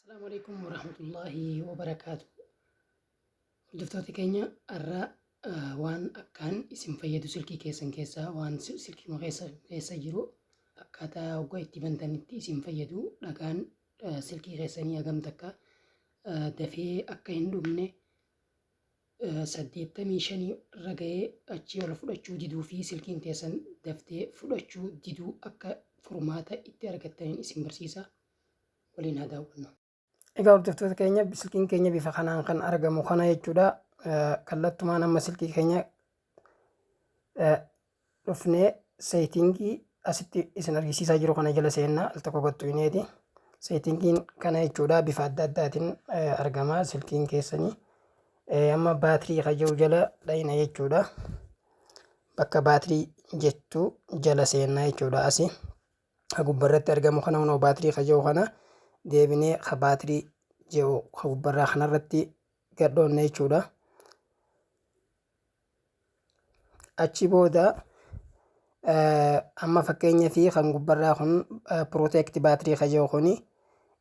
Assalaamu alaikum warahmatullaahi wabarakaatu. Hordoftoota keenya, har'a waan akkaan isin fayyadu, silkii keessan keessaa waan silkii keessa jiru, akkaataa hoggaa itti bantanitti isin fayyadu, dhagaan silkii keessanii hagam takka dafee akka hin dhumne, 85 irra ga'ee achii ol fudhachuu diduu fi silkiin teessan daftee fudhachuu diduu akka furmaata itti argattaniin isin barsiisa. Waliin haa daawwannu. Egaa hordoftoota keenya, silkiin keenya bifa kanaan kan argamu kana jechuudha. Kallattumaan amma silkii keenya dhufnee setting asitti isin argisiisaa jiru kana jala seennaa, al tokko gattuineeti. Settingiin kana jechuudha, bifa adda addaatiin argama silkiin keessanii. Amma battery ka jiru jala dhayina jechuudha. Bakka battery jettu jala seennaa jechuudha asi. Ka gubbarratti argamu kana, hunoo battery ka jiru kana deebinee ka battery jiru ka gubbarraa kanarratti gadhoonne jechuudha. Achi booda amma fakkeenya fi kan gubbarraa kun protect battery ka jiru kuni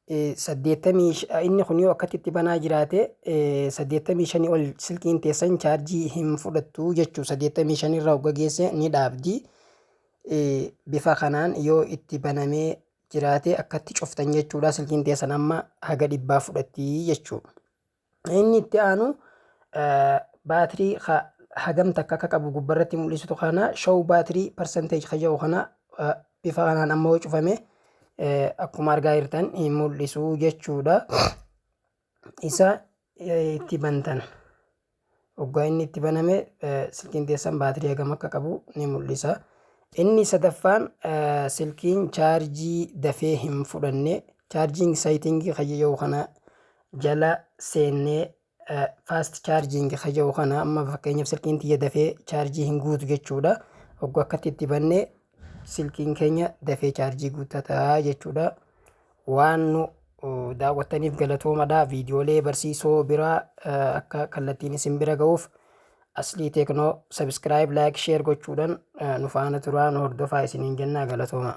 80 inni kun yoo akkatti itti banaa jiraate, 85 ol silkiin teessan chaarjii hin fudhattu jechuu. 85 irraa hogga geesse ni dhaabdi. Bifa kanaan yoo itti banamee jiraate akkatti cuftan jechuudha. Silkiin teessan amma haga 100 fudhatti jechuudha. Inni itti aanu battery hagam takka akka qabu gubbarratti mul'isutu kana, show battery percentage ka jedhu kana bifa kanaan amma yoo cufame akkuma argaa jirtan hin mul'isu jechuudha. Isa itti bantan. Hoggaa inni itti baname silkiin teessan battery hagam akka qabu ni mul'isa. Inni sadaffaan silkiin chaarjii dafee hin fudhanne, charging setting ka jedhu kana jala seennee fast charging ka jedhu kana, amma fakkeenyaaf silkiin tiyya dafee chaarjii hin guutu jechuudha. Hoggaa akkatti itti banne silkiin keenya dafee chaarjii guuttataa jechuudha. Waan nu daawwattaniif galatoomadha. Viidiyoolee barsiisoo biraa akka kallattiin isin bira ga'uuf Aslii Teeknoo subscribe, like, share gochuudhaan nu faana turaa, nu hordofaa isiniin jennaa, galatooma.